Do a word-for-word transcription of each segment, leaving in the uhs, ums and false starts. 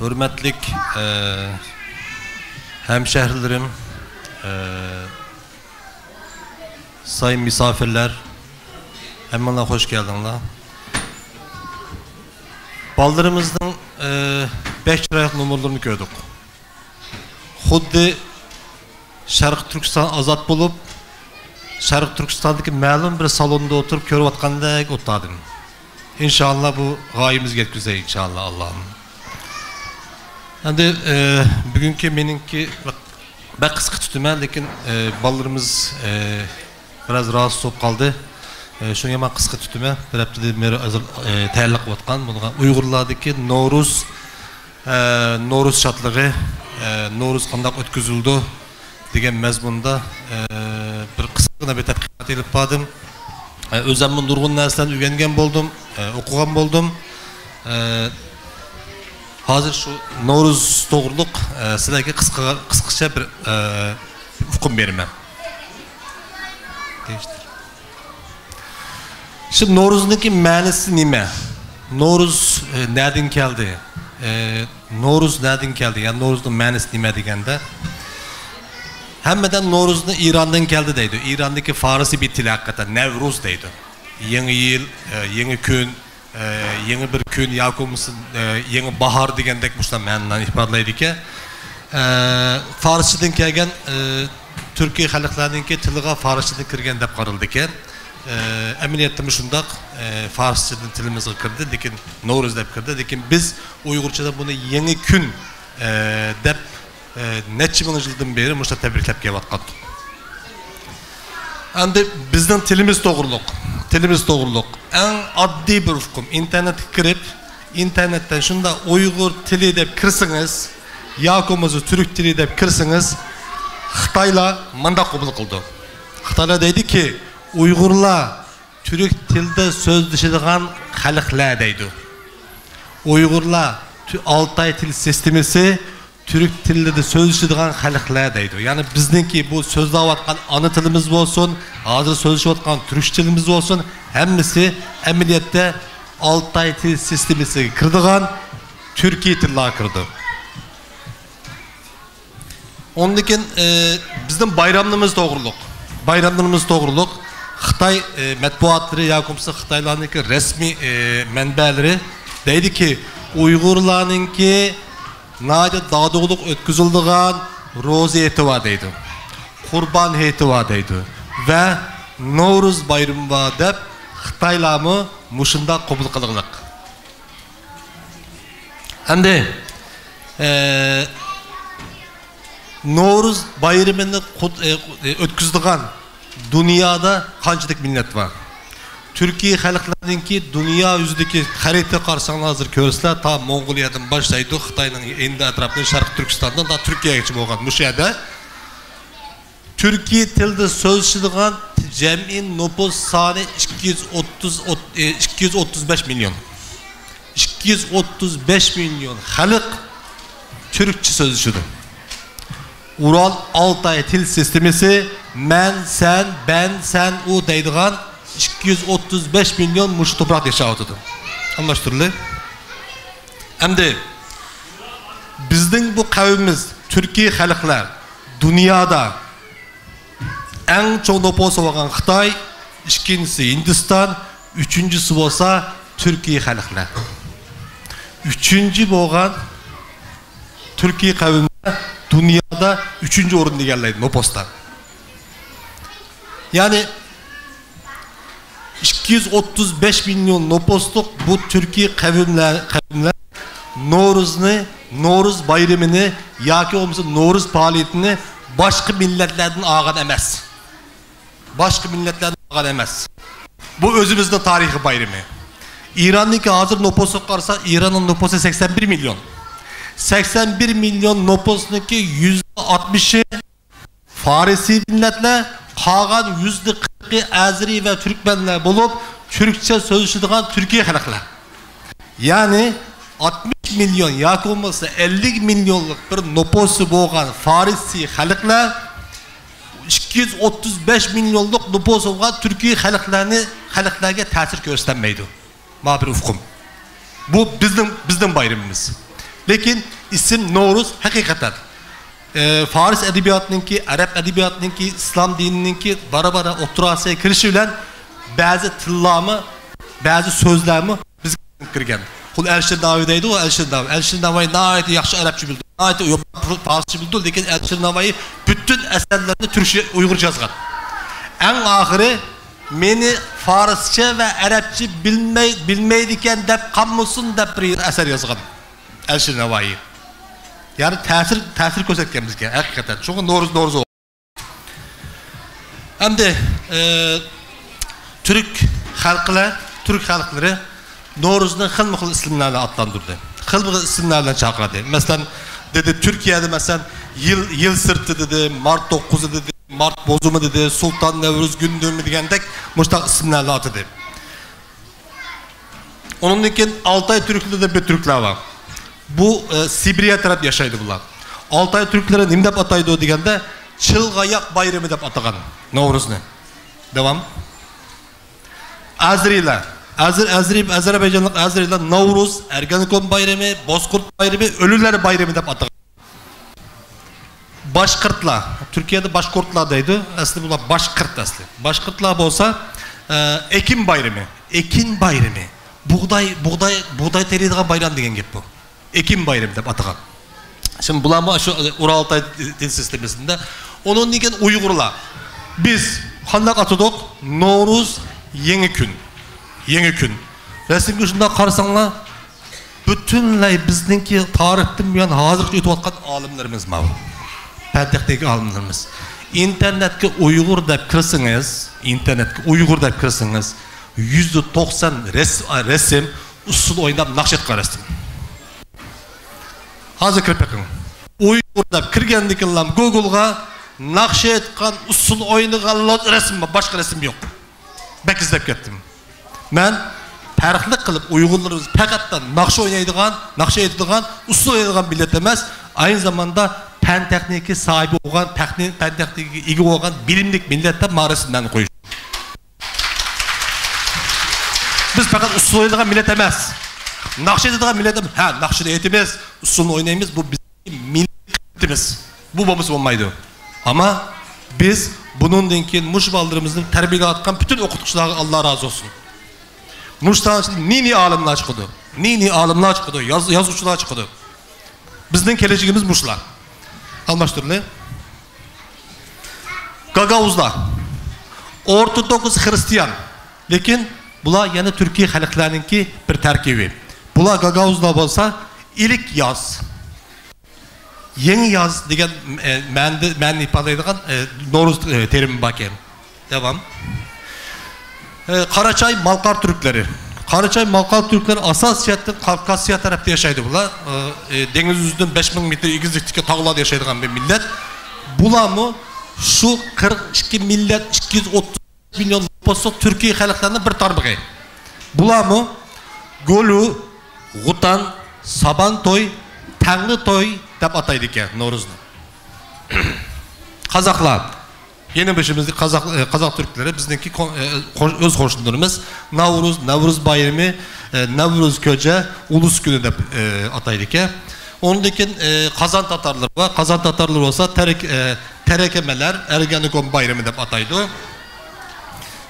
ھۆرمەتلىك، ئە، ھەمشەھرىلىرىم، ئە، سايىن مۇساپىرلار، ھەممىڭلار خوش كەلدىڭلار. بالىلىرىمىزنىڭ، ئە، بەك چىرايلىق نومۇرلىرىنى كۆردۇق. خۇددى شەرقىي تۈركىستان ئازاد بولۇپ، شەرقىي تۈركىستاندىكى مەلۇم بىر سالوندا ئولتۇرۇپ كۆرۈۋاتقاندەك ئولتۇردۇم. ئىنشاللا بۇ غايىمىزگە يەتكۈزەي، ئىنشاللا، ئاللاھىم. ئەمدى، ئە، بۈگۈنكى مېنىڭكى بەك قىسقا تۇتىمەن، لېكىن، ئە، بالىلىرىمىز، ئە، بىراز راھەتسىز بولۇپ قالدى. ئە، شۇڭا يامان قىسقا تۇتىمەن. بىر ھەپتىدىن بېرى ھازىر، ئە، تەييارلىق قىلىۋاتقان بۇنىڭغا ئۇيغۇرلاردىكى نورۇز، ئە، نورۇز شادلىقى، ئە، نورۇز قانداق ئۆتكۈزۈلىدۇ دېگەن مەزمۇندا، ئە، بىر قىسقىغىنا بىر تەتقىقات ئېلىپ باردىم. ئە، ئۆزۈممۇ نۇرغۇن نەرسىلەرنى ئۆگەنگەن بولدۇم، ئە، ئوقۇغان بولدۇم. ئە، ھازىر شۇ نورۇز توغرۇلۇق، ئە، سىلەرگە قىسقا، قىسقىچە بىر، ئە، ئۇقۇم بېرىمەن. شۇ نورۇزنىڭكى مەنىسى نېمە؟ نورۇز، ئە، نەدىن كەلدى؟ ئە، نورۇز نەدىن كەلدى؟ يا نورۇزنىڭ مەنىسى نېمە دېگەندە، ھەممىدىن نورۇزنى ئىراندىن كەلدى دەيدۇ. ئىراندىكى فارسىي بىر تىل ھەقىقەتەن نەۋرۇز دەيدۇ. يېڭى يىل، ئە، يېڭى كۈن، ئە، يېڭى بىر كۈن ياكى بولمىسا، ئە، يېڭى باھار دېگەندەك مۇشۇنداق مەنىلەرنى ئىپادىلەيدىكەن. ئە، فارسچىدىن كەلگەن، ئە، تۈركىي خەلقلەرنىڭكى تىلىغا فارسچىدىن كىرگەن دەپ قارىلىدىكەن. ئە، ئەمەلىيەتتىمۇ شۇنداق، ئە، فارسچىدىن تىلىمىزغا كىردى، لېكىن نورۇز دەپ كىردى. لېكىن بىز ئۇيغۇرچىدا بۇنى يېڭى كۈن، ئە، دەپ، ئە، نەچچە مىڭ يىلدىن بېرى مۇشۇنداق تەبرىكلەپ كېلىۋاتقانتۇق. ئەمدى بىزنىڭ تىلىمىز توغرۇلۇق، تىلىمىز توغرۇلۇق ئەڭ ئاددىي بىر ئۇقۇم. ئىنتېرنېتكە كىرىپ، ئىنتېرنېتتە شۇنداق ئۇيغۇر تىلى دەپ كىرسىڭىز، ياكى بولمىسا تۈرك تىلى دەپ كىرسىڭىز، خىتايلار مۇنداق قوبۇل قىلىدۇ. خىتايلار دەيدىكى، ئۇيغۇرلار تۈرك تىلىدا سۆزلىشىدىغان خەلقلەر دەيدۇ. ئۇيغۇرلار تۈ-، ئالتاي تىل سىستېمىسى تۈرك تىلىدا سۆزلىشىدىغان خەلقلەر دەيدۇ. يەنى بىزنىڭكى بۇ سۆزلەۋاتقان ئانا تىلىمىز بولسۇن، ھازىر سۆزلىشىۋاتقان تۈركچە تىلىمىز بولسۇن، ھەممىسى ئەمەلىيەتتە ئالتاي تىل سىستېمىسىغا كىرىدىغان تۈركىي تىللارغا كىرىدۇ. ئۇندىن كېيىن، ئى، بىزنىڭ بايراملىرىمىز توغرۇلۇق. بايراملىرىمىز توغرۇلۇق. خىتاي، ئى، مەتبۇئاتلىرى ياكى بولمىسا خىتايلارنىڭكى رەسمىي، ئى، مەنبەلىرى دەيدىكى، ئۇيغۇرلارنىڭكى ناھايىتى دادۇغىلىق ئۆتكۈزۈلىدىغان روزا ھېيتى بار دەيدۇ. قۇربان ھېيتى بار دەيدۇ. ۋە نورۇز بايرىمى بار دەپ خىتايلارمۇ مۇشۇنداق قوبۇل قىلغىلىق. ئەمدى، ئە، نورۇز بايرىمىنى قۇت-، ئە، ئۆتكۈزىدىغان دۇنيادا قانچىلىك مىللەت بار؟ تۈركىي خەلقلەرنىڭكى دۇنيا يۈزىدىكى خەرىتىگە قارىساڭلار ھازىر كۆرىسىلەر، تا موڭغۇلىيەدىن باشلايدۇ، خىتاينىڭ ھىندى ئەتراپىنى، شەرقىي تۈركىستاندىن تا تۈركىيەگىچە بولغان مۇشۇ يەردە تۈركىي تىلدا سۆزلىشىدىغان جەمئىي نوپۇس سانى ئىككى يۈز ئوتتۇز، ئىككى يۈز ئوتتۇز بەش مىليون. ئىككى يۈز ئوتتۇز بەش مىليون خەلق تۈركچە سۆزلىشىدۇ. ئۇرال ئالتاي تىل سىستېمىسى مەن، سەن، بەن، سەن، ئۇ دەيدىغان ئىككى يۈز ئوتتۇز بەش مىليون مۇشۇ توپراقتا ياشاۋاتىدۇ. ئالماشتۇرۇلدى. ئەمدى بىزنىڭ بۇ قەۋمىمىز، تۈركىي خەلقلەر دۇنيادا ئەڭ چوڭ نوپۇسى بولغان خىتاي، ئىككىنچىسى ھىندىستان، ئۈچىنچىسى بولسا تۈركىي خەلقلەر. ئۈچىنچى بولغان تۈركىي قەۋملەر دۇنيادا ئۈچىنچى ئورۇننى ئىگىلەيدۇ نوپۇستا. يەنى ئىككى يۈز ئوتتۇز بەش مىليون نوپۇسلۇق بۇ تۈركىي قەۋملەر، قەۋملەر نورۇزنى، نورۇز بايرىمىنى ياكى بولمىسا نورۇز پائالىيىتىنى باشقا مىللەتلەردىن ئالغان ئەمەس. باشقا مىللەتلەردىن ئالغان ئەمەس. بۇ ئۆزىمىزنىڭ تارىخىي بايرىمى. ئىراننىڭكى ھازىر نوپۇسىغا قارىسا، ئىراننىڭ نوپۇسى سەكسەن بىر مىليون. سەكسەن بىر مىليون نوپۇسنىڭكى يۈزدە ئاتمىشى فارسىي مىللەتلەر، قالغان يۈزدە قىرىقى ئەزەرىي ۋە تۈركمەنلەر بولۇپ، تۈركچە سۆزلىشىدىغان تۈركىي خەلقلەر. يەنى ئاتمىش مىليون ياكى بولمىسا ئەللىك مىليونلۇق بىر نوپۇسى بولغان فارسىي خەلقلەر ئىككى يۈز ئوتتۇز بەش مىليونلۇق نوپۇسى بولغان تۈركىي خەلقلەرنى، خەلقلەرگە تەسىر كۆرسىتەلمەيدۇ. مانا بىر ئۇقۇم. بۇ بىزنىڭ، بىزنىڭ بايرىمىمىز. لېكىن ئىسىم نورۇز ھەقىقەتەن، ئى، فارس ئەدەبىياتىنىڭكى، ئەرەب ئەدەبىياتىنىڭكى، ئىسلام دىنىنىڭكى بارا-بارا ئوتتۇرا ئاسىياغا كىرىشى بىلەن بەزى تىللارمۇ، بەزى سۆزلەرمۇ بىزگە كىرگەن. خۇددى ئەلىشىر نەۋەۋى دەيدۇ، ئەلىشىر نەۋەۋى. ئەلىشىر نەۋەۋى ناھايىتى ياخشى ئەرەبچە بىلىدۇ، ناھايىتى ياخشى پارسچە بىلىدۇ، لېكىن ئەلىشىر نەۋەۋى پۈتۈن ئەسەرلەرنى تۈركچە، ئۇيغۇرچە يازغان. ئەڭ ئاخىرى مېنى فارسچە ۋە ئەرەبچە بىلمەي-، بىلمەيدىكەن دەپ قالمىسۇن دەپ بىر ئەسەر يازغان ئەلىشىر نەۋەۋى. يەنى تەسىر، تەسىر كۆرسەتكەن بىزگە ھەقىقەتەن. شۇڭا نورۇز، نورۇز. ئەمدى، ئى، تۈرك خەلقلەر، تۈرك خەلقلىرى نورۇزنى خىلمۇ خىل ئىسىملەر بىلەن ئاتلاندۇردى. خىلمۇ خىل ئىسىملەر بىلەن چاقىردى. مەسىلەن، دېدى، تۈركىيەدە، مەسىلەن، يىل، يىل سىرتى دېدى، مارت توققۇزى دېدى، مارت بوزۇمى دېدى، سۇلتان نەۋرۇز گۈندۈمى دېگەندەك مۇشۇنداق ئىسىملەر بىلەن ئاتىدى. ئۇنىڭدىن كېيىن ئالتاي تۈركلىرى دەپ بىر تۈركلەر بار. بۇ، ئى، سىبىرىيە تەرەپ ياشايدۇ بۇلار. ئالتاي تۈركلىرى نېمە دەپ ئاتايدۇ دېگەندە، چىلغاياق بايرىمى دەپ ئاتىغان نورۇزنى. داۋام. ئازىرىيلار. ئازىر-، ئازىرىي-، ئازەربەيجانلىق ئازىرىيلار نورۇز، ئەرگەنىكون بايرىمى، بوزقۇرت بايرىمى، ئۆلۈلەر بايرىمى دەپ ئاتىغان. باشقىرتلار، تۈركىيەدە باشقۇرتلار دەيدۇ، ئەسلى بۇلار باشقىرت ئەسلى. باشقىرتلار بولسا، ئە، ئېكىن بايرىمى، ئېكىن بايرىمى، بۇغداي، بۇغداي، بۇغداي تېرىيدىغان بايرام دېگەن گەپ بۇ. ئېكىن بايرىمى دەپ ئاتىغان. شۇڭا بۇلارمۇ شۇ ئۇرالتاي تىل سىستېمىسىندا. ئۇنىڭدىن كېيىن ئۇيغۇرلار. بىز قانداق ئاتىدۇق؟ نورۇز، يېڭى كۈن. يېڭى كۈن. رەسىمگە شۇنداق قارىساڭلار، پۈتۈنلەي بىزنىڭكى تارىختىن بۇيان ھازىرغىچە ئۆتۈۋاتقان ئالىملىرىمىز ماۋۇ. پەن تېخنىكا ئالىملىرىمىز. ئىنتېرنېتكە ئۇيغۇر دەپ كىرسىڭىز، ئىنتېرنېتكە ئۇيغۇر دەپ كىرسىڭىز، يۈزدە توقسان رەس-، رەسىم ئۇسسۇل ئويناپ ناخشا ئېيتقان رەسىم. ھازىر كىرىپ بېقىڭ. ئۇيغۇر دەپ كىرگەندىكىنلا گوگلغا ناخشا ئېيتقان، ئۇسسۇل ئوينىغان رەسىم بار، باشقا رەسىم يوق. بەك ئىزدەپ كەتتىم. مەن پەرقلىق قىلىپ ئۇيغۇرلىرىمىز پەقەتلا ناخشا ئوينايدىغان، ناخشا ئېيتىدىغان، ئۇسسۇل ئوينايدىغان مىللەت ئەمەس، ئەينى زاماندا پەن تېخنىكا ساھىبى بولغان، تېخنىك-، پەن تېخنىكىگە ئىگە بولغان بىلىملىك مىللەت دەپ مانا رەسىملەرنى قويۇش. بىز پەقەت ئۇسسۇل ئوينايدىغان مىللەت ئەمەس. ناخشا ئېيتىدىغان مىللەت ئەمەس. ھە، ناخشىنى ئېيتىمىز، ئۇسسۇلنى ئوينايمىز، بۇ بىزنىڭ مىللىي قىممىتىمىز. بۇ بولمىسا بولمايدۇ. ئەمما بىز بۇنىڭدىن كېيىن مۇشۇ بالىلىرىمىزنى تەربىيەلەۋاتقان پۈتۈن ئوقۇتقۇچىلارغا ئاللا رازى بولسۇن. مۇشۇ تاڭ ئىچىدە نى-نى ئالىملار چىقىدۇ. نى-نى ئالىملار چىقىدۇ، ياز-، يازغۇچىلار چىقىدۇ. بىزنىڭ كېلەچىكىمىز مۇشۇلار. ئالماشتۇرۇلى. گاگاۋۇزلار. ئورتودوكس خرىستىيان. لېكىن بۇلار يەنە تۈركىي خەلقلەرنىڭكى بىر تەركىبى. بۇلار گاگاۋۇزلار بولسا ئىلىك ياز. يېڭى ياز دېگەن، ئە، مەنىدە، مەنىنى ئىپادىلەيدىغان، ئە، نورۇز، ئە، تېرىمى باركەن. داۋام. ئە، قاراچاي مالقار تۈركلىرى. قاراچاي مالقار تۈركلىرى ئاساسىي جەھەتتىن قافقاسىيە تەرەپتە ياشايدۇ بۇلار. ئە، ئە، دېڭىز يۈزىدىن بەش مىڭ مېتىر ئېگىزلىكتىكى تاغلاردا ياشايدىغان بىر مىللەت. بۇلارمۇ شۇ قىرىق ئىككى مىللەت، ئىككى يۈز ئوتتۇز مىليون بولسا تۈركىي خەلقلەرنىڭ بىر تارمىقى. بۇلارمۇ گولۇ، غۇتان، سابانتوي، تەڭرىتوي دەپ ئاتايدىكەن نورۇزنى. قازاقلار. يەنە بېشىمىزدىكى قازاق، ئە، قازاق تۈركلىرى بىزنىڭكى قو-، ئە، قوش-، ئۆز قوشنىلىرىمىز. ناۋرۇز، نەۋرۇز بايرىمى، ئە، نەۋرۇز كۆجە، ئۇلۇس كۈنى دەپ، ئە، ئاتايدىكەن. ئۇنىڭدىن كېيىن، ئە، قازان تاتارلىرى بار. قازان تاتارلىرى بولسا تەرەك-، ئە، تەرەكەمەلەر، ئەرگەنىكون بايرىمى دەپ ئاتايدۇ.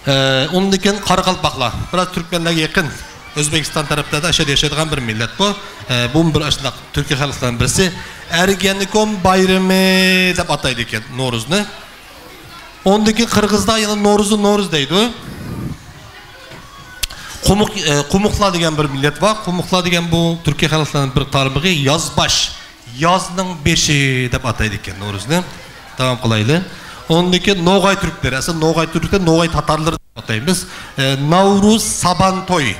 ئە، ئۇنىڭدىن كېيىن قاراقالپاقلار، بىراز تۈركمەنلەرگە يېقىن، ئۆزبېكىستان تەرەپلەردە ئاشۇ يەردە ياشايدىغان بىر مىللەت بۇ. ئە، بۇمۇ بىر ئاشۇنداق تۈركىي خەلقلەرنىڭ بىرسى. ئەرگەنىكون بايرىمى دەپ ئاتايدىكەن نورۇزنى. ئۇنىڭدىن كېيىن قىرغىزلار يەنە نورۇزنى نورۇز دەيدۇ. قۇمۇق، ئە، قۇمۇقلار دېگەن بىر مىللەت بار. قۇمۇقلار دېگەن بۇ تۈركىي خەلقلەرنىڭ بىر تارمىقى، يازباش. يازنىڭ بېشى دەپ ئاتايدىكەن نورۇزنى. داۋام قىلايلى. ئۇنىڭدىن كېيىن نوغاي تۈركلىرى، ئەسلى نوغاي تۈركلىرى، نوغاي تاتارلىرى دەپ ئاتايمىز. ئە، ناۋرۇز، سابانتوي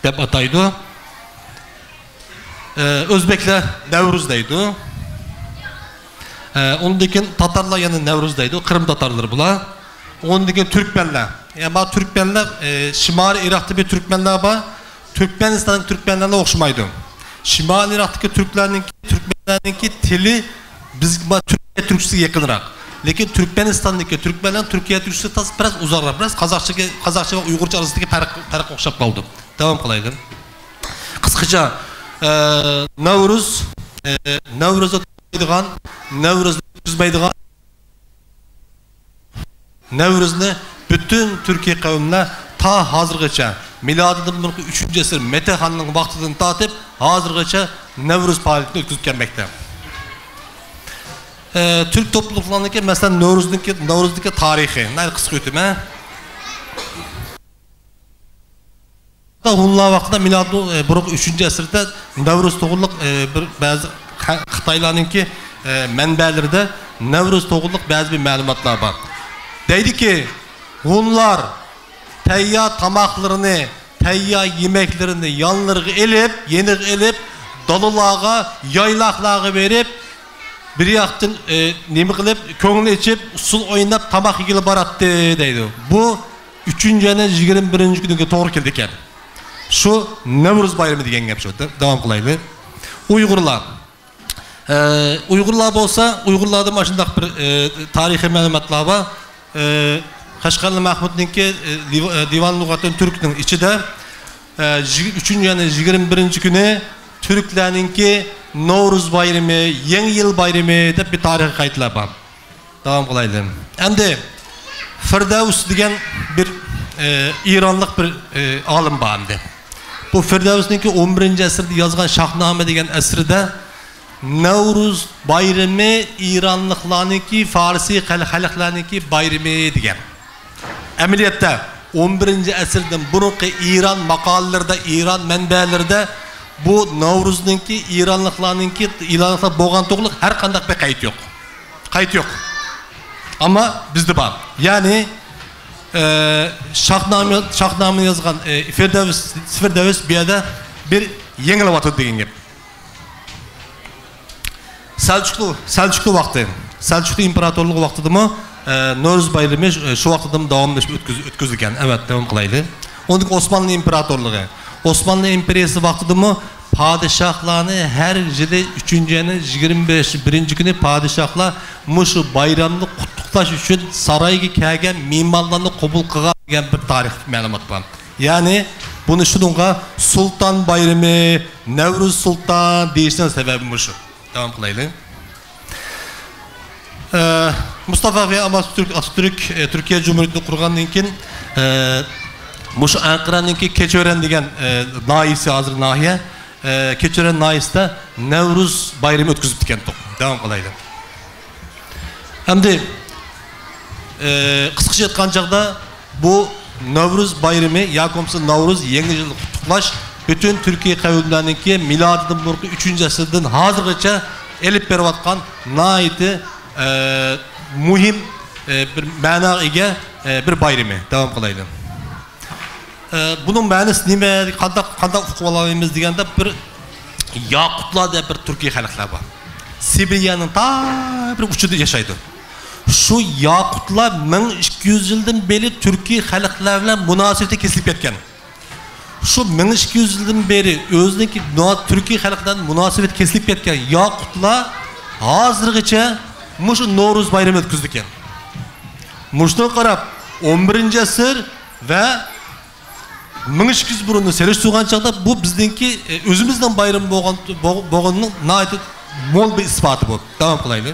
دەپ ئاتايدۇ. ئە، ئۆزبەكلەر نەۋرۇز دەيدۇ. ئە، ئۇنىڭدىن كېيىن تاتارلار يەنە نەۋرۇز دەيدۇ. قىرىم تاتارلىرى بۇلار. ئۇنىڭدىن كېيىن تۈركمەنلەر. يەنى بۇ تۈركمەنلەر، ئە، شىمالىي ئىراقتا بىر تۈركمەنلەر بار. تۈركمەنىستان تۈركمەنلەرگە ئوخشىمايدۇ. شىمالىي ئىراقتىكى تۈركلەرنىڭكى، تۈركمەنلەرنىڭكى تىلى بىز، ما، تۈركىيە تۈركچىسىگە يېقىنراق. لېكىن تۈركمەنىستاندىكى تۈركمەنلەرنىڭ تۈركىيە تۈركچىسى تاس-، بىراز ئۇزاقراق، بىراز قازاقچىگە، قازاقچە ۋە ئۇيغۇرچە ئارىسىدىكى پەرق، پەرق ئوخشاپ قالىدۇ. داۋام قىلايلى. قىسقىچە، ئە، نەۋرۇز، ئە، نەۋرۇزدا تۇتمايدىغان، نەۋرۇزنى ئۆتكۈزمەيدىغان، نەۋرۇزنى پۈتۈن تۈركىي قەۋملەر تا ھازىرغىچە، مىلادىدىن بۇرۇنقى ئۈچىنچى ئەسىر مەتەخاننىڭ ۋاقتىدىن تارتىپ ھازىرغىچە نەۋرۇز پائالىيىتىنى ئۆتكۈزۈپ كەلمەكتە. ئە، تۈرك توپلۇقلىرىنىڭكى، مەسىلەن، نەۋرۇزنىڭكى، نەۋرۇزنىڭكى تارىخى، ناھايىتى قىسقا ئۆتىمەن. ھونلار ۋاقتىدا مىلادىدىن، ئە، بۇرۇنقى ئۈچىنچى ئەسىردە نەۋرۇز توغرۇلۇق، ئە، بىر بەزى خە-، خىتايلارنىڭكى، ئە، مەنبەلىرىدە نەۋرۇز توغرۇلۇق بەزى بىر مەلۇماتلار بار. دەيدىكى، ھونلار تەييار تاماقلىرىنى، تەييار يېمەكلىرىنى يانلىرىغا ئېلىپ، يېنىغا ئېلىپ، دالىلارغا، يايلاقلارغا بېرىپ، بىر ياقتىن، ئى، نېمە قىلىپ، كۆڭۈل ئېچىپ، ئۇسسۇل ئويناپ، تاماق يېگىلى باراتتى، دەيدۇ. بۇ ئۈچىنچى ئاينىڭ يىگىرمە بىرىنچى كۈنىگە توغرا كېلىدىكەن. شۇ نەۋرۇز بايرىمى دېگەن گەپ شۇ. دە-، داۋام قىلايلى. ئۇيغۇرلار. ئە، ئۇيغۇرلار بولسا، ئۇيغۇرلاردا مانا شۇنداق بىر، ئە، تارىخىي مەلۇماتلار بار. ئە، قەشقەرلى مەھمۇدنىڭكى، ئە، دىۋ-، ئە، دىۋان لۇغەتۇن تۈركنىڭ ئىچىدە، ئە، يىگ-، ئۈچىنچى ئاينىڭ يىگىرمە بىرىنچى كۈنى تۈركلەرنىڭكى نورۇز بايرىمى، يېڭى يىل بايرىمى دەپ بىر تارىخىي قايتلار بار. داۋام قىلايلى. ئەمدى فىردەۋس دېگەن بىر، ئى، ئىرانلىق بىر، ئى، ئالىم بار ئەمدى. بۇ فىردەۋسنىڭكى ئون بىرىنچى ئەسىردە يازغان شاھنامە دېگەن ئەسىرىدە نەۋرۇز بايرىمى ئىرانلىقلارنىڭكى، فارسىي خەل-، خەلقلەرنىڭكى بايرىمى دېگەن. ئەمەلىيەتتە ئون بىرىنچى ئەسىردىن بۇرۇنقى ئىران ماقالىلىرىدە، ئىران مەنبەلىرىدە بۇ نەۋرۇزنىڭكى ئىرانلىقلارنىڭكى، ئىرانلىقلار بولغان توغرۇلۇق ھەر قانداق بىر قەيت يوق. قەيت يوق. ئەمما بىزدە بار. يەنى، ئە، شاھنامە، شاھنامىنى يازغان، ئە، فىردەۋس، فىردەۋس بۇ يەردە بىر يېڭىلىۋاتىدۇ دېگەن گەپ. سەلچۇقلۇ، سەلچۇقلۇ ۋاقتى، سەلچۇقلۇ ئىمپېراتورلۇقى ۋاقتىدىمۇ، ئە، نورۇز بايرىمى شۇ، شۇ ۋاقتىدىمۇ داۋاملىشىپ ئۆتكۈز-، ئۆتكۈزۈلگەن. ئەۋەت، داۋام قىلايلى. ئۇنىڭ ئوسمانلى ئىمپېراتورلۇقى، ئوسمانلى ئىمپېرىيىسى ۋاقتىدىمۇ پادىشاھلارنى ھەر يىلى ئۈچىنچى ئاينىڭ يىگىرمە بىرىنچى كۈنى پادىشاھلار مۇشۇ بايرامنى قۇتلۇقلاش ئۈچۈن سارايغا كەلگەن مېھمانلارنى قوبۇل قىلغان دېگەن بىر تارىخىي مەلۇمات بار. يەنى بۇنى شۇنىڭغا سۇلتان بايرىمى، نەۋرۇز سۇلتان دېيىشنىڭ سەۋەبى مۇشۇ. داۋام قىلايلى. ئە، مۇستافا كېمال ئاتاتۈرك، ئاتاتۈرك، ئە، تۈركىيە جۇمھۇرىيىتىنى قۇرغاندىن كېيىن، ئە، مۇشۇ ئەنقەرەنىڭكى كېچىئۆرەن دېگەن، ئە، ناھىيىسى، ھازىر ناھىيە، ئە، كېچىئۆرەن ناھىيىسىدە نەۋرۇز بايرىمى ئۆتكۈزۈپتىكەنتۇق. داۋام قىلايلى. ئەمدى، ئى، قىسقىچە ئېيتقان چاغدا، بۇ نەۋرۇز بايرىمى ياكى بولمىسا نەۋرۇز يېڭى يىلنى قۇتلۇقلاش پۈتۈن تۈركىي قەۋملەرنىڭكى مىلادىدىن بۇرۇنقى ئۈچىنچى ئەسىردىن ھازىرغىچە ئېلىپ بېرىۋاتقان ناھايىتى، ئى، مۇھىم، ئى، بىر مەناغا ئىگە، ئى، بىر بايرىمى. داۋام قىلايلى. ئە، بۇنىڭ مەنىسى نېمە؟ قانداق، قانداق ئۇقۇپ ئالالايمىز دېگەندە، بىر ياقۇتلار دەپ بىر تۈركىي خەلقلەر بار. سىبىرىيەنىڭ تا بىر ئۇچىدا ياشايدۇ. شۇ ياقۇتلار مىڭ ئىككى يۈز يىلدىن بېرى تۈركىي خەلقلەر بىلەن مۇناسىۋىتى كېسىلىپ كەتكەن. شۇ مىڭ ئىككى يۈز يىلدىن بېرى ئۆزىنىڭكى مۇنا-، تۈركىي خەلق بىلەن مۇناسىۋىتى كېسىلىپ كەتكەن ياقۇتلار ھازىرغىچە مۇشۇ نورۇز بايرىمى ئۆتكۈزىدىكەن. مۇشۇنىڭغا قاراپ، ئون بىرىنچى ئەسىر ۋە مىڭ ئىككى يۈز بۇرۇننى سېلىشتۇرغان چاغدا، بۇ بىزنىڭكى، ئە، ئۆزىمىزنىڭ بايرىمى بولغان، بو-، بولغىنىنىڭ ناھايىتى مول بىر ئىسپاتى بۇ. داۋام قىلايلى.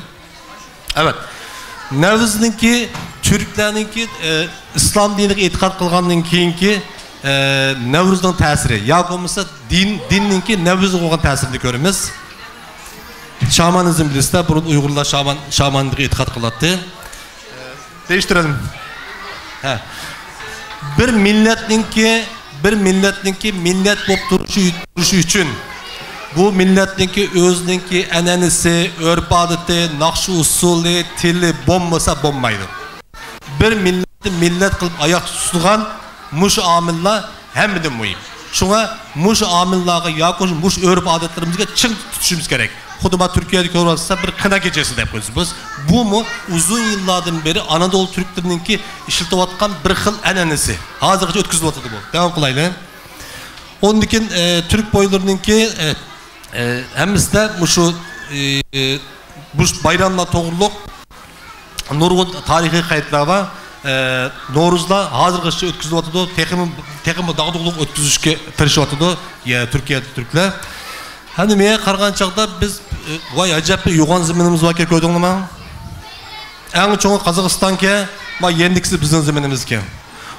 ئەۋەت. نەۋرۇزنىڭكى، تۈركلەرنىڭكى، ئە، ئىسلام دىنىغا ئېتىقاد قىلغاندىن كېيىنكى، ئە، نەۋرۇزنىڭ تەسىرى، ياكى بولمىسا دىن، دىننىڭكى نەۋرۇزغا بولغان تەسىرىنى كۆرىمىز. شامانىزم بىلىسىلەر، بۇرۇن ئۇيغۇرلار شامان، شامانىزمغا ئېتىقاد قىلاتتى. دېيىشتۈرەلىم. ھە. بىر مىللەتنىڭكى، بىر مىللەتنىڭكى مىللەت بولۇپ تۇرۇشى، تۇرۇشى ئۈچۈن بۇ مىللەتنىڭكى ئۆزىنىڭكى ئەنئەنىسى، ئۆرپ-ئادىتى، ناخشا-ئۇسسۇلى، تىلى بولمىسا بولمايدۇ. بىر مىللەتنى مىللەت قىلىپ ئاياقتا تۇتىدىغان مۇشۇ ئامىللار ھەممىدىن مۇھىم. شۇڭا مۇشۇ ئامىللارغا ياكى مۇشۇ ئۆرپ-ئادەتلىرىمىزگە چىڭ تۇتۇشىمىز كېرەك. خۇددى مانا تۈركىيەدە كۆرۈۋاتسا، بىر قىنا كېچىسى دەپ قويىسىز. بۇ، بۇمۇ ئۇزۇن يىللاردىن بېرى ئانادولۇ تۈركلىرىنىڭكى ئىشلىتىۋاتقان بىر خىل ئەنئەنىسى. ھازىرغىچە ئۆتكۈزۈلۈۋاتىدۇ بۇ. داۋام قىلايلى. ئۇندىن كېيىن، ئە، تۈرك بويلىرىنىڭكى، ئە، ئە، ھەممىسىدە مۇشۇ، ئە، ئە، مۇشۇ بايراملار توغرۇلۇق نۇرغۇن تارىخىي قەيتلەر بار. ئە، نورۇزلار ھازىرغىچە ئۆتكۈزۈلۈۋاتىدۇ. تېخىمۇ، تېخىمۇ داغدۇغىلىق ئۆتكۈزۈشكە تىرىشىۋاتىدۇ، يە، تۈركىيە تۈركلەر. ھەمدە مېغە قارىغان چاغدا بىز، ئى، ۋاي ئەجەب بىر يوغان زېمىنىمىز باركەن، كۆردۈڭلارمۇ؟ ئەڭ چوڭى قازاقىستانكەن، ما يەنىكىسى بىزنىڭ زېمىنىمىزكەن.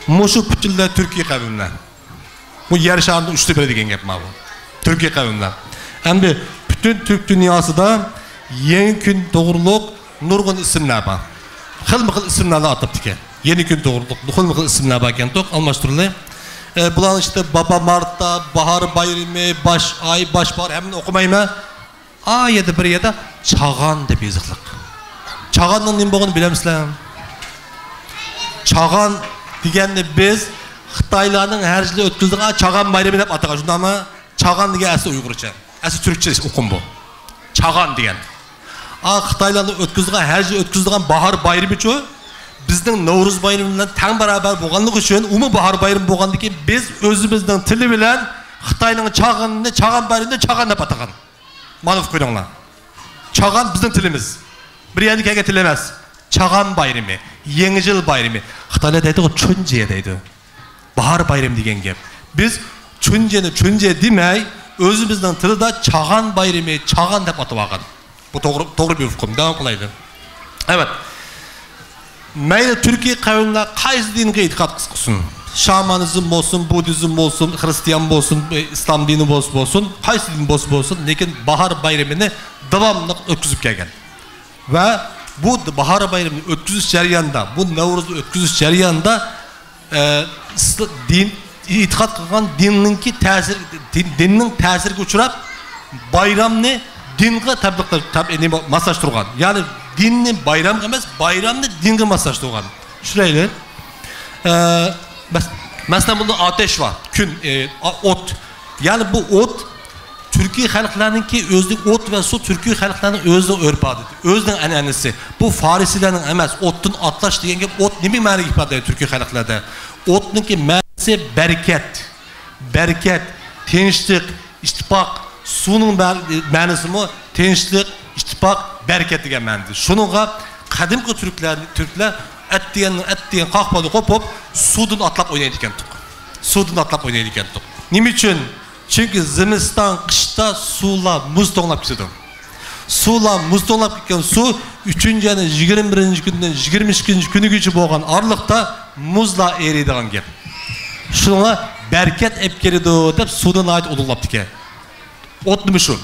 مۇشۇ پۈتۈنلەي تۈركىي قەۋملەر. بۇ يەر شارىنىڭ ئۈچتە بىرى دېگەن گەپ ماۋۇ. تۈركىي قەۋملەر. ئەمدى پۈتۈن تۈرك دۇنياسىدا يېڭى كۈن توغرۇلۇق نۇرغۇن ئىسىملار بار. خىلمۇ خىل ئىسىملار بىلەن ئاتاپتىكەن. يېڭى كۈن توغرۇلۇق خىلمۇ خىل ئىسىملار باركەن، توق ئالماشتۇرۇلدى. ئە، بۇلارنىڭ ئىچىدە بابا مارتا، باھار بايرىمى، باش ئاي، باش باھار، ھەممىنى ئوقۇمايمەن. ئا يەردە بىر يەردە چاغان دەپ يېزىقلىق. چاغاننىڭ نېمە بولغىنىنى بىلەمسىلەر؟ چاغان دېگەننى بىز خىتايلارنىڭ ھەر يىلى ئۆتكۈزىدىغان چاغان بايرىمى دەپ ئاتىغان، شۇنداقمۇ؟ چاغان دېگەن ئەسلى ئۇيغۇرچە. ئەسلى تۈركچە ئۇقۇم بۇ. چاغان دېگەن. ئا، خىتايلارنىڭ ئۆتكۈزىدىغان، ھەر يىلى ئۆتكۈزىدىغان باھار بايرىمىچۇ، بىزنىڭ نەۋرۇز بايرىمى بىلەن تەڭ باراۋەر بولغانلىقى ئۈچۈن، ئۇمۇ باھار بايرىمى بولغاندىكىن، بىز ئۆزىمىزنىڭ تىلى بىلەن خىتاينىڭ چاغىنىنى، چاغان بايرىمىنى چاغان دەپ ئاتىغان. مانا ئۇقۇپ قويۇڭلار. چاغان بىزنىڭ تىلىمىز. بىر يەردىن كەلگەن تىل ئەمەس. چاغان بايرىمى، يېڭى يىل بايرىمى. خىتايلار دەيدىغۇ، چۈنجيې دەيدۇ. باھار بايرىمى دېگەن گەپ. بىز چۈنجيېنى چۈنجيې دېمەي، ئۆزىمىزنىڭ تىلىدا چاغان بايرىمى، چاغان دەپ ئاتىۋالغان. بۇ توغرا، توغرا بىر ئۇقۇم. داۋام قىلايلى. ئەۋەت. مەيلى تۈركىي قەۋملەر قايسى دىنغا ئېتىقاد قىلسۇن، شامانىزم بولسۇن، بۇددىزم بولسۇن، خرىستىيان بولسۇن، ئىسلام دىنى بولسا بولسۇن، قايسى دىن بولسا بولسۇن، لېكىن باھار بايرىمىنى داۋاملىق ئۆتكۈزۈپ كەلگەن. ۋە بۇ باھار بايرىمىنى ئۆتكۈزۈش جەريانىدا، بۇ نەۋرۇزنى ئۆتكۈزۈش جەريانىدا، ئە، ئىسل-، دىن، ئېتىقاد قىلغان دىننىڭكى تەسىر، دىن، دىننىڭ تەسىرىگە ئۇچراپ، بايرامنى دىنغا تەبلىق، تەب-، نېمە، ماسلاشتۇرغان. يەنى دىننى بايرامغا ئەمەس، بايرامنى دىنغا ماسلاشتۇرغان. چۈشىنەيلى. ئە، مەس-، مەسىلەن، بۇندا ئاتەش بار، كۈن، ئە، ئا-، ئوت. يەنى بۇ ئوت تۈركىي خەلقلەرنىڭكى ئۆزىنىڭ، ئوت ۋە سۇ تۈركىي خەلقلەرنىڭ ئۆزىنىڭ ئۆرپ-ئادىتى، ئۆزىنىڭ ئەنئەنىسى. بۇ فارسىيلەرنىڭ ئەمەس. ئوتتىن ئاتلاش دېگەن گەپ، ئوت نېمە مەنىگە ئىپادىلەيدۇ تۈركىي خەلقلەردە؟ ئوتنىڭكى مەنىسى بەرىكەت. بەرىكەت، تىنچلىق، ئىتتىپاق. سۇنىڭ بەر-، مەنىسىمۇ تىنچلىق، ئىتتىپاق، بەرىكەت دېگەن مەنىدە. شۇنىڭغا قەدىمكى تۈركلەر، تۈركلەر ئەتىگەن، ئەتىگەن قاقپالنى قوپۇپ، سۇدىن ئاتلاپ ئوينايدىكەنتۇق. سۇدىن ئاتلاپ ئوينايدىكەنتۇق. نېمە ئۈچۈن؟ چۈنكى زىمىستان، قىشتا سۇلار مۇز توڭلاپ كېتىدۇ. سۇلار مۇز توڭلاپ كەتكەن سۇ ئۈچىنچى ئاينىڭ يىگىرمە بىرىنچى كۈنىدىن يىگىرمە ئىككىنچى كۈنىگىچە بولغان ئارىلىقتا مۇزلار ئېرىيدىغان گەپ. شۇنىڭغا بەرىكەت ئېلىپ كېلىدۇ دەپ سۇنى ناھايىتى ئۇلۇغلاپتىكەن. ئوت نېمە شۇ؟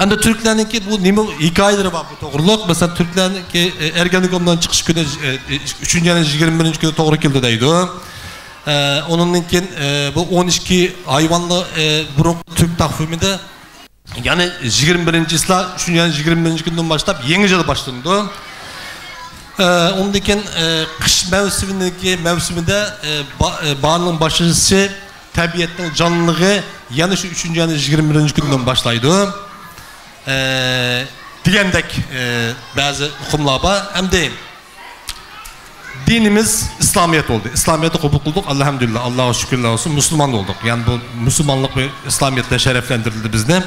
ئەمدى تۈركلەرنىڭكى بۇ نېمە ھېكايىلىرى بار بۇ توغرۇلۇق. مەسىلەن، تۈركلەرنىڭكى، ئە، ئەرگەنىكومدىن چىقىش كۈنى، ئە، ئۈچىنچى ئاينىڭ يىگىرمە بىرىنچى كۈنى توغرا كېلىدۇ دەيدۇ. ئە، ئۇنىڭدىن كېيىن، ئە، بۇ ئون ئىككى ھايۋانلىق، ئە، بۇرۇنقى تۈرك تەقۋىمىدە، يەنى يىگىرمە بىرىنچى ئىسلام، شۇ يەنى يىگىرمە بىرىنچى كۈندىن باشلاپ يېڭى يىل باشلىنىدۇ. ئە، ئۇندىن كېيىن، ئە، قىش مەۋسۇمىنىڭكى مەۋسۇمىدە، ئە، با-، ئە، باھارنىڭ باشلىنىشى، تەبىئەتنىڭ جانلىقى يەنە شۇ ئۈچىنچى ئاينىڭ يىگىرمە بىرىنچى كۈنىدىن باشلايدۇ. ئە، دېگەندەك، ئە، بەزى ئۇقۇملار بار. ئەمدى دىنىمىز ئىسلامىيەت بولدى. ئىسلامىيەتنى قوبۇل قىلدۇق، ئەلھەمدۇلىللا، ئاللاغا شۈكۈرلەر بولسۇن، مۇسۇلمان بولدۇق. يەنى بۇ مۇسۇلمانلىق بىر ئىسلامىيەت بىلەن شەرەفلەندۈرۈلدى بىزنى.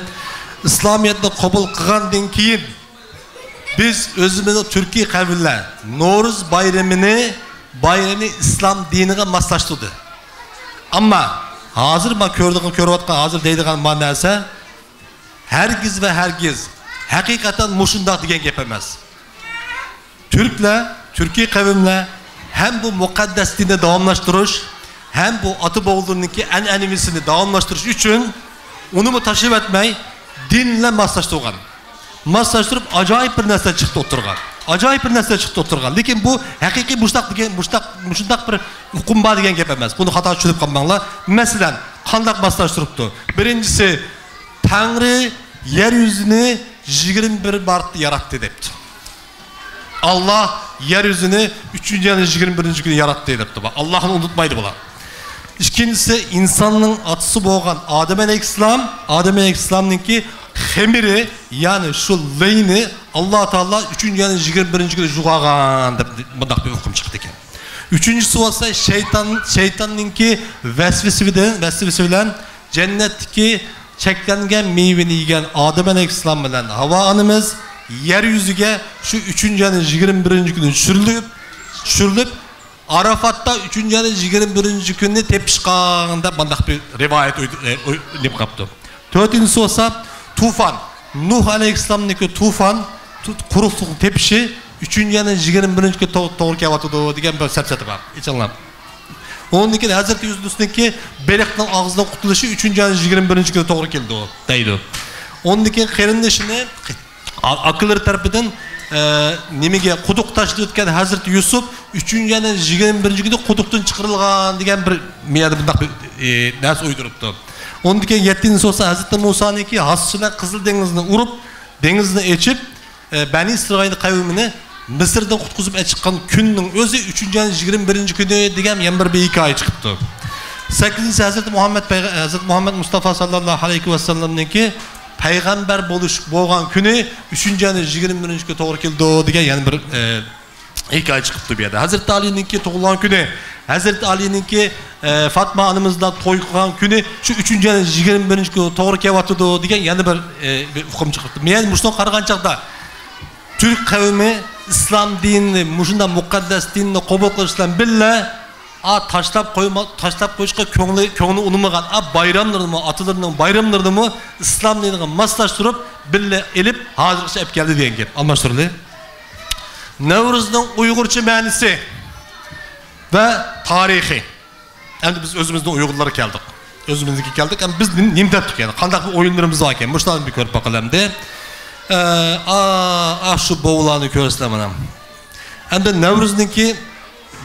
ئىسلامىيەتنى قوبۇل قىلغاندىن كېيىن، بىز ئۆزىمىزنىڭ تۈركىي قەۋملەر نورۇز بايرىمىنى، بايرىمى ئىسلام دىنىغا ماسلاشتۇردى. ئەمما ھازىر مانا كۆرىدىغان، كۆرۈۋاتقان، ھازىر دەيدىغان ما نەرسە، ھەرگىز ۋە ھەرگىز ھەقىقەتەن مۇشۇنداق دېگەن گەپ ئەمەس. تۈركلەر، تۈركىي قەۋملەر ھەم بۇ مۇقەددەس دىننى داۋاملاشتۇرۇش، ھەم بۇ ئاتا بوۋىلىرىنىڭكى ئەنئەنىۋىسىنى داۋاملاشتۇرۇش ئۈچۈن ئۇنىمۇ تاشلىۋەتمەي، دىن بىلەن ماسلاشتۇرغان. ماسلاشتۇرۇپ، ئاجايىپ بىر نەرسە چىقتى ئوتتۇرىغا. ئاجايىپ بىر نەرسە چىقتى ئوتتۇرىغا. لېكىن بۇ ھەقىقىي مۇشۇنداق دېگەن، مۇشۇنداق، مۇشۇنداق بىر ئۇقۇم بار دېگەن گەپ ئەمەس. بۇنى خاتا چۈشىنىپ قالماڭلار. مەسىلەن، قانداق ماسلاشتۇرۇپتۇ؟ بىرىنچىسى، تەڭرى يەر يۈزىنى يىگىرمە بىر مارتتا ياراتتى دەپتۇ. ئاللا يەر يۈزىنى ئۈچىنچى ئاينىڭ يىگىرمە بىرىنچى كۈنى ياراتتى دەپتۇ. ئاللانى ئۇنتۇمايدۇ بۇلار. ئىككىنچىسى، ئىنساننىڭ ئاتىسى بولغان ئادەم ئەلەيھىسسالام، ئادەم ئەلەيھىسسالامنىڭكى خېمىرى، يەنى شۇ لېيىنى ئاللا تائالا ئۈچىنچى ئاينىڭ يىگىرمە بىرىنچى كۈنى يۇغارغان دەپ مۇنداق بىر ئۇقۇم چىقىدىكەن. ئۈچىنچىسى بولسا شەيتان، شەيتاننىڭكى ۋەسۋىسىدىن، ۋەسۋىسى بىلەن جەننەتتىكى چەكلەنگەن مېۋىنى يېگەن ئادەم ئەلەيھىسسالام بىلەن ھاۋا ئانىمىز يەر يۈزىگە شۇ ئۈچىنچى ئاينىڭ يىگىرمە بىرىنچى كۈنى چۈشۈرۈلۈپ، چۈشۈرۈلۈپ، ئارافاتتا ئۈچىنچى ئاينىڭ يىگىرمە بىرىنچى كۈنىنى تېپىشقان دەپ مۇنداق بىر رىۋايەت ئوي-، ئوي-، نېمە قىلىپتۇ. تۆتىنچىسى بولسا، تۇفان. نۇھ ئەلەيھىسسالامنىڭكى تۇفان، تۇ-، قۇرۇقلۇقنى تېپىشى ئۈچىنچى ئاينىڭ يىگىرمە بىرىنچى كۈنى تو-، توغرا كېلىۋاتىدۇ دېگەن بىر سەپسەتە بار. ئېچىڭلار. ئۇنىڭدىن كېيىن ھەزرىتى يۇنۇسنىڭكى بېلىقنىڭ ئاغزىدىن قۇتۇلۇشى ئۈچىنچى ئاينىڭ يىگىرمە بىرىنچى كۈنى توغرا كېلىدۇ، دەيدۇ. ئۇنىڭدىن كېيىن قېرىندىشىنى، ئا-، ئاكىلىرى تەرىپىدىن، ئە، نېمىگە، قۇدۇق تاشلىۋەتكەن ھەزرىتى يۈسۈپ ئۈچىنچى ئاينىڭ يىگىرمە بىرىنچى كۈنى قۇدۇقتىن چىقىرىلغان دېگەن بىر، مەيەدە بۇنداق بىر، ئە، نەرسە ئويدۇرۇپتۇ. ئۇنىڭدىن كېيىن يەتتىنچىسى بولسا ھەزرىتى مۇسانىڭكى ھاسىسى بىلەن قىزىل دېڭىزنى ئۇرۇپ، دېڭىزنى ئېچىپ، ئە، بەنى ئىسرائىل قەۋمىنى مىسىردىن قۇتقۇزۇپ ئەچىققان كۈننىڭ ئۆزى ئۈچىنچى ئاينىڭ يىگىرمە بىرىنچى كۈنى دېگەن يەنە بىر، بىر ھېكايە چىقىپتۇ. سەككىزىنچىسى ھەزرىتى مۇھەممەد پەيغە-، ھەزرىتى مۇھەممەد مۇستافا ساللاللاھۇ ئەلەيھى ۋەسەللەمنىڭكى پەيغەمبەر بولۇش، بولغان كۈنى ئۈچىنچى ئاينىڭ يىگىرمە بىرىنچى كۈنى توغرا كېلىدۇ دېگەن يەنە بىر، ئە، ھېكايە چىقىپتۇ بۇ يەردە. ھەزرىتى ئالىنىڭكى تۇغۇلغان كۈنى، ھەزرىتى ئالىنىڭكى، ئە، فاتما ئانىمىز بىلەن توي قىلغان كۈنى شۇ ئۈچىنچى ئاينىڭ يىگىرمە بىرىنچى كۈنى توغرا كېلىۋاتىدۇ دېگەن يەنە بىر، ئە، بىر ئۇقۇم چىقىپتۇ. مەن مۇشۇنى قارىغان چاغدا تۈرك قەۋمى ئىسلام دىنىنى، مۇشۇنداق مۇقەددەس دىننى قوبۇل قىلىش بىلەن بىللە، ئا، تاشلاپ قويما-، تاشلاپ قويۇشقا كۆڭلى، كۆڭلى ئۇنىمىغان، ئا، بايراملىرىنىمۇ، ئاتىلىرىنىڭ بايراملىرىنىمۇ ئىسلام دىنىغا ماسلاشتۇرۇپ، بىللە ئېلىپ، ھازىرغىچە ئەپ كەلدى دېگەن گەپ. ئالماشتۇرۇلى. نەۋرۇزنىڭ ئۇيغۇرچە مەنىسى ۋە تارىخى. ئەمدى بىز ئۆزىمىزنىڭ ئۇيغۇرلىرىغا كەلدۇق. ئۆزىمىزنىڭكىگە كەلدۇق. ئەمدى بىز نېمە، نېمە دەپتۇق، يەنى قانداق بىر ئويۇنلىرىمىز باركەن؟ مۇشۇلارنى بىر كۆرۈپ باقىلى ئەمدى. ئە، ئا، ئا، شۇ بوۋىلارنى كۆرىسىلەر مانا. ئەمدى نەۋرۇزنىڭكى،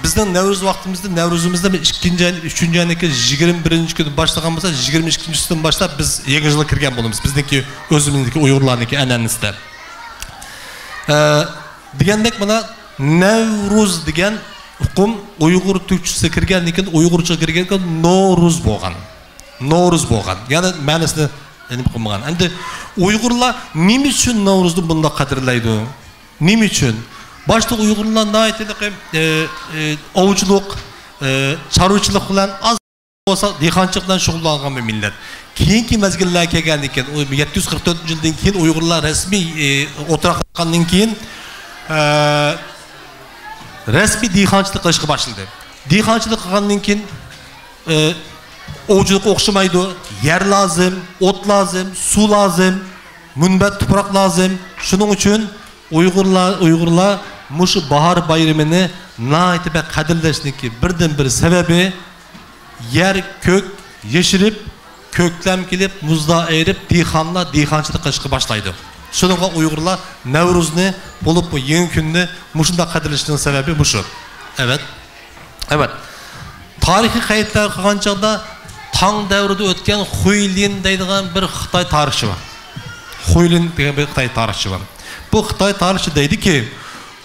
بىزنىڭ نەۋرۇز ۋاقتىمىزدا، نەۋرۇزىمىزدا بىر ئىككىنچى ئاي، ئۈچىنچى ئاينىڭكى يىگىرمە بىرىنچى كۈنى باشلىغان بولسا، يىگىرمە ئىككىنچىسىدىن باشلاپ بىز يېڭى يىلغا كىرگەن بولىمىز. بىزنىڭكى، ئۆزىمىزنىڭكى ئۇيغۇرلارنىڭكى ئەنئەنىسىدە. ئە، دېگەندەك، مانا نەۋرۇز دېگەن ئۇقۇم ئۇيغۇر تۈركچىسىگە كىرگەندىن كېيىن، ئۇيغۇرچىغا كىرگەندىن كېيىن نورۇز بولغان. نورۇز بولغان. يەنى مەنىسىنى نېمە قىلمىغان. ئەمدى ئۇيغۇرلار نېمە ئۈچۈن نورۇزنى بۇنداق قەدىرلەيدۇ؟ نېمە ئۈچۈن؟ باشتا ئۇيغۇرلار ناھايىتى، ئە، ئە، ئوۋچىلىق، ئە، چارۋىچىلىق بىلەن ئاز بولسا دېھقانچىلىق بىلەن شۇغۇللانغان بىر مىللەت. كېيىنكى مەزگىللەرگە كەلگەندىن كېيىن، ئۇ يەتتە يۈز قىرىق تۆتىنچى يىلدىن كېيىن ئۇيغۇرلار رەسمىي، ئى، ئوتتۇرىغا چىققاندىن كېيىن، ئە، رەسمىي دېھقانچىلىق قىلىشقا باشلىدى. دېھقانچىلىق قىلغاندىن كېيىن، ئى، ئوۋچىلىققا ئوخشىمايدۇ. يەر لازىم، ئوت لازىم، سۇ لازىم، مۇنبەت تۇپراق لازىم. شۇنىڭ ئۈچۈن ئۇيغۇرلار، ئۇيغۇرلار مۇشۇ باھار بايرىمىنى ناھايىتى بەك قەدىرلەشنىڭكى بىردىنبىر سەۋەبى، يەر كۆك يېشىرىپ، كۆكلەم كېلىپ، مۇزلار ئېرىپ، دېھقانلار دېھقانچىلىق قىلىشقا باشلايدۇ. شۇنىڭغا ئۇيغۇرلار نەۋرۇزنى، بولۇپ بۇ يېڭى كۈننى مۇشۇنداق قەدىرلىشىنىڭ سەۋەبى مۇشۇ. ئەۋەت. ئەۋەت. تارىخىي قەيتلەر قىلغان چاغدا تاڭ دەۋرىدە ئۆتكەن خۇيلىن دەيدىغان بىر خىتاي تارىخچى بار. خۇيلىن دېگەن بىر خىتاي تارىخچى بار. بۇ خىتاي تارىخچى دەيدىكى،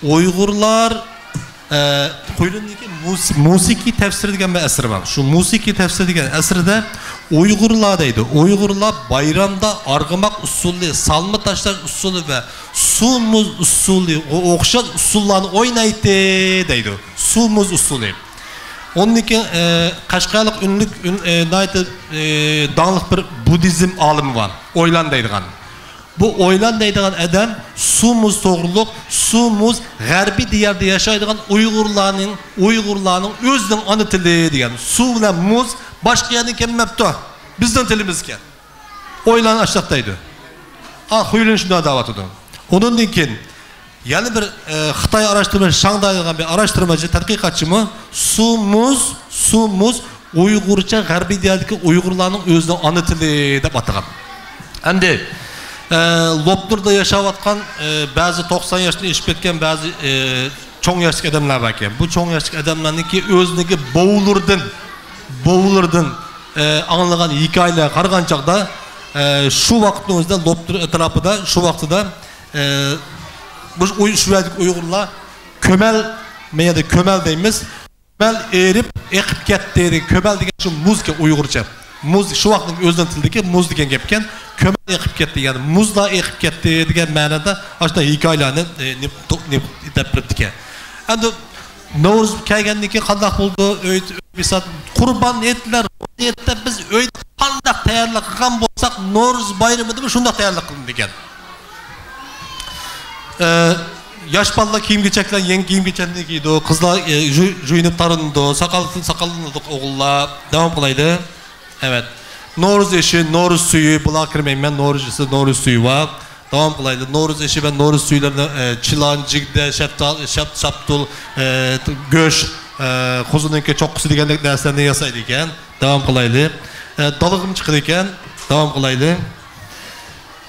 ئۇيغۇرلار، ئە، خۇيلىندىكى مۇس-، مۇسىكى تەپسىرى دېگەن بىر ئەسىرى بار. شۇ مۇسىكى تەپسىرى دېگەن ئەسىرىدە ئۇيغۇرلار دەيدۇ، ئۇيغۇرلار بايرامدا ئارغىماق ئۇسسۇلى، سالما تاشلاش ئۇسسۇلى ۋە سۇ مۇز ئۇسسۇلىغا ئوخشاش ئۇسسۇللارنى ئوينايتتى دەيدۇ. سۇ مۇز ئۇسسۇلى. ئۇندىن كېيىن، ئە، قەشقەرلىك ئۈنلۈك، ئۈن-، ئە، ناھايىتى، ئە، داڭلىق بىر بۇددىزم ئالىمى بار. ئويلان دەيدىغان. بۇ ئويلان دەيدىغان ئادەم سۇ مۇز توغرۇلۇق، سۇ مۇز غەربىي دىياردا ياشايدىغان ئۇيغۇرلارنىڭ، ئۇيغۇرلارنىڭ ئۆزىنىڭ ئانا تىلى دېگەن. سۇ بىلەن مۇز باشقا يەردىن كەلمەپتۇ. بىزنىڭ تىلىمىزكەن. ئويلان ئاشۇنداق دەيدۇ. ئا، خۇيلىن شۇنداق دەۋاتىدۇ. ئۇنىڭدىن كېيىن يەنە بىر، ئە، خىتاي ئاراشتۇرمىچى شاڭداي دېگەن بىر ئاراشتۇرمىچى، تەتقىقاتچىمۇ سۇ مۇز، سۇ مۇز ئۇيغۇرچە غەربىي دىياردىكى ئۇيغۇرلارنىڭ ئۆزىنىڭ ئانا تىلى دەپ ئاتىغان. ئەمدى، ئە، لوپنۇردا ياشاۋاتقان، ئە، بەزى توقسان ياشتىن ئېشىپ كەتكەن بەزى، ئە، چوڭ ياشتىكى ئادەملەر باركەن. بۇ چوڭ ياشتىكى ئادەملەرنىڭكى ئۆزىنىڭكى بوۋىلىرىدىن، بوۋىلىرىدىن، ئە، ئاڭلىغان ھېكايىلەرگە قارىغان چاغدا، ئە، شۇ ۋاقىتنىڭ ئۆزىدە لوپنۇر ئەتراپىدا، شۇ ۋاقتىدا، ئە، مۇشۇ ئۇي-، شۇ يەردىكى ئۇيغۇرلار كۆمەل، مەن يەردە كۆمەل دەيمىز. كۆمەل ئېرىپ ئېقىپ كەتتى. كۆمەل دېگەن شۇ مۇزكەن ئۇيغۇرچە. مۇز شۇ ۋاقىتنىڭ ئۆزىنىڭ تىلىدىكى مۇز دېگەن گەپكەن. كۆمەل ئېقىپ كەتتى، يەنى مۇزلار ئېقىپ كەتتى دېگەن مەنىدە ئاشۇنداق ھېكايىلەرنى، ئە، نېپ-، نېپ-، دەپ بېرىپتىكەن. ئەمدى نورۇز كەلگەندىن كېيىن قانداق بولىدۇ؟ ئۆي، ئۆي بىسات، قۇربان ھېيتلار، ھېيتتا بىز ئۆيدە قانداق تەييارلىق قىلغان بولساق، نورۇز بايرىمىدىمۇ شۇنداق تەييارلىق قىلىنىدىكەن. ئە، ياش بالىلار كىيىم-كېچەكلەر، يېڭى كىيىم-كېچەكنى كىيىدۇ، قىزلار، ئە، جۇ-، جۇيۇنۇپ تارىنىدۇ، ساقال، ساقاللىنىدۇ ئوغۇللار. داۋام قىلايلى. ئەۋەت. نورۇز ئېشى، نورۇز سۈيى، بۇلارغا كىرمەيمەن. نورۇز ئېشى، نورۇز سۈيى بار. داۋام قىلايلى. نورۇز ئېشى ۋە نورۇز سۈيلىرىنى، ئە، چىلان، جىگدە، شەپتال-، شەپ-، شاپتۇل، ئە، گۆش، ئە، قوزىنىڭكى چوققىسى دېگەندەك نەرسىلەرنى ياسايدىكەن. داۋام قىلايلى. ئە، دالغىمۇ چىقىدىكەن. داۋام قىلايلى.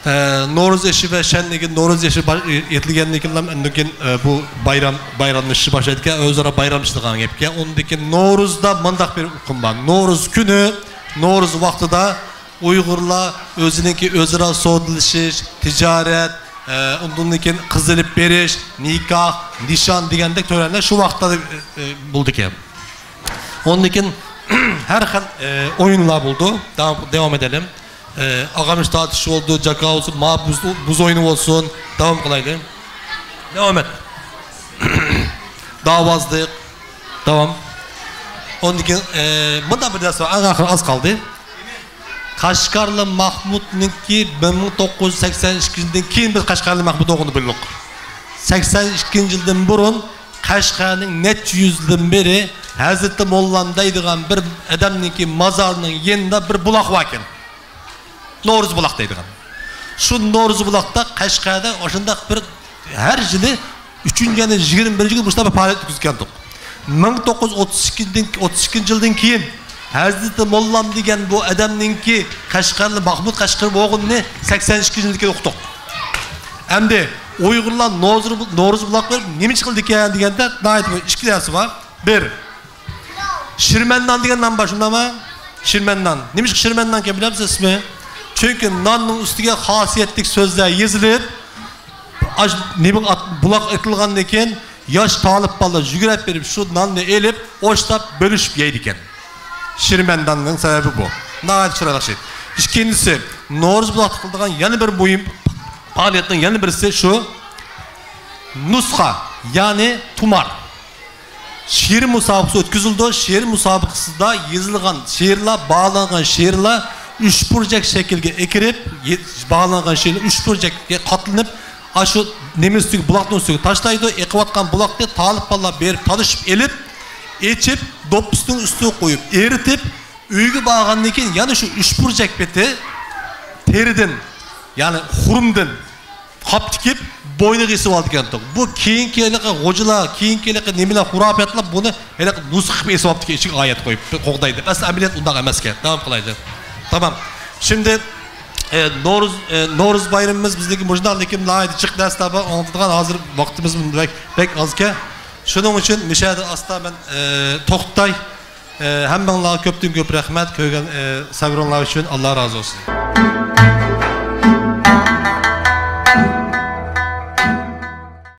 ئە، نورۇز ئېشى ۋە شەنلىكى، نورۇز ئېشى با-، ئېتىلگەندىن كېيىن، ئاندىن كېيىن، ئە، بۇ بايرام، بايراملىشىش باشلايدىكەن، ئۆزئارا بايراملىشىدىغان گەپكەن. ئۇندىن كېيىن نورۇزدا مۇنداق بىر ئۇقۇم بار. نورۇز كۈنى، نورۇز ۋاقتىدا ئۇيغۇرلار ئۆزىنىڭكى ئۆزئارا سودىلىشىش، تىجارەت، ئە، ئۇندىن كېيىن قىز ئېلىپ بېرىش، نىكاھ، نىشان دېگەندەك تۆرەنلەر شۇ ۋاقىتلاردا، ئە، ئە، بولىدىكەن. ئۇندىن كېيىن ھەر خىل، ئە، ئويۇنلار بولىدۇ. داۋام، داۋام ئېدەلىم. ئە، ئاغامچى تارتىش بولىدۇ، جاكا بولسۇن، ما بۇز، بۇز ئويۇنى بولسۇن. داۋام قىلايلى. داۋام ئەت. داۋازلىق. داۋام. ئۇندىن كېيىن، ئە، مۇنداق بىر نەرسە بار. ئەڭ ئاخىرى ئاز قالدى. قەشقەرلى مەھمۇدنىڭكى بىر مىڭ توققۇز يۈز سەكسەن ئىككىنچى يىلدىن كېيىن بىز قەشقەرلى مەھمۇد ئوغلىنى بىلدۇق. سەكسەن ئىككىنچى يىلدىن بۇرۇن قەشقەرنىڭ نەچچە يۈز يىلدىن بېرى ھەزرىتى موللام دەيدىغان بىر ئادەمنىڭكى مازارىنىڭ يېنىدا بىر بۇلاق باركەن. نورۇز بۇلاق دەيدىغان. شۇ نورۇز بۇلاقتا قەشقەردە ئاشۇنداق بىر ھەر يىلى ئۈچىنچى ئاينىڭ يىگىرمە بىرىنچى كۈنى مۇشۇنداق بىر پائالىيەت ئۆتكۈزگەنتۇق. مىڭ توققۇز يۈز ئوتتۇز ئىككىدىن، ئوتتۇز ئىككىنچى يىلدىن كېيىن ھەزرىتى موللام دېگەن بۇ ئادەمنىڭكى قەشقەرلى مەھمۇد قەشقەرى بولغىنىنى سەكسەن ئىككىنچى يىلدىن كېيىن ئۇقتۇق. ئەمدى ئۇيغۇرلار نورۇز، نورۇز بۇلاق بېرىپ نېمە ئىش قىلىدىكەن دېگەندە، ناھايىتى بىر ئىككى نەرسە بار. بىر، شىرمەن نان دېگەن نان بار، شۇنداقمۇ؟ شىرمەن نان. نېمىشقا شىرمەن نان ئىكەن بىلەمسىز ئىسمى؟ چۈنكى ناننىڭ ئۈستىگە خاسىيەتلىك سۆزلەر يېزىلىپ، ئاش-، نېمە ئات-، بۇلاق ئېتىلغاندىن كېيىن ياش تالىپ بالىلار يۈگۈرۈپ بېرىپ شۇ ناننى ئېلىپ، ئوشتاپ، بۆلۈشۈپ يەيدىكەن. شىرمەن ناننىڭ سەۋەبى بۇ. ناھايىتى چىرايلىق شەي. ئىككىنچىسى، نورۇز بۇلاقتا قىلىدىغان يەنە بىر مۇھىم پائالىيەتنىڭ يەنە بىرسى شۇ نۇسخا، يەنى تۇمار. شېئىر مۇسابىقىسى ئۆتكۈزۈلىدۇ. شېئىر مۇسابىقىسىدا يېزىلغان شېئىرلار، باھالانغان شېئىرلار ئۈچ بۇرجەك شەكىلگە ئېكىرىپ، يە-، باھالانغان شېئىرلار ئۈچ بۇرجەككە قاتلىنىپ، ئاشۇ نېمە ئۈستىگە، بۇلاقنىڭ ئۈستىگە تاشلايدۇ. ئېقىۋاتقان بۇلاقنى تالىپ بالىلار بېرىپ تالىشىپ ئېلىپ، ئېچىپ، دوپپىسىنىڭ ئۈستىگە قويۇپ، ئېرىتىپ، ئۆيگە بارغاندىن كېيىن يەنە شۇ ئۈچ بۇرجەك پېتى تېرىدىن، يەنى خۇرۇمدىن قاپ تىكىپ، بوينىغا ئېسىۋالىدىكەنتۇق. بۇ كېيىنكى ھېلىقى غوجىلار، كېيىنكى ھېلىقى نېمىلەر، خۇراپاتلار بۇنى ھېلىقى نۇسخا قىلىپ ئېسىۋاپتىكەن، ئىچىگە ئايەت قويۇپ، قوغدايدۇ دەپ. ئەسلى ئەمەلىيەت ئۇنداق ئەمەسكەن. داۋام قىلايلى. تامام. شىمدى، ئە، نورۇز، ئە، نورۇز بايرىمىمىز بىزنىڭكى مۇشۇنداق، لېكىن ناھايىتى جىق نەرسىلەر بار ئاڭلىتىدىغان، ھازىر ۋاقتىمىز بەك، بەك ئازكەن. شۇنىڭ ئۈچۈن مۇشۇ يەردە ئاستا مەن، ئە، توختىتاي. ئە، ھەممىڭلارغا كۆپتىن كۆپ رەھمەت، كۆرگەن، ئە، سەۋرىڭلار ئۈچۈن. ئاللا رازى بولسۇن.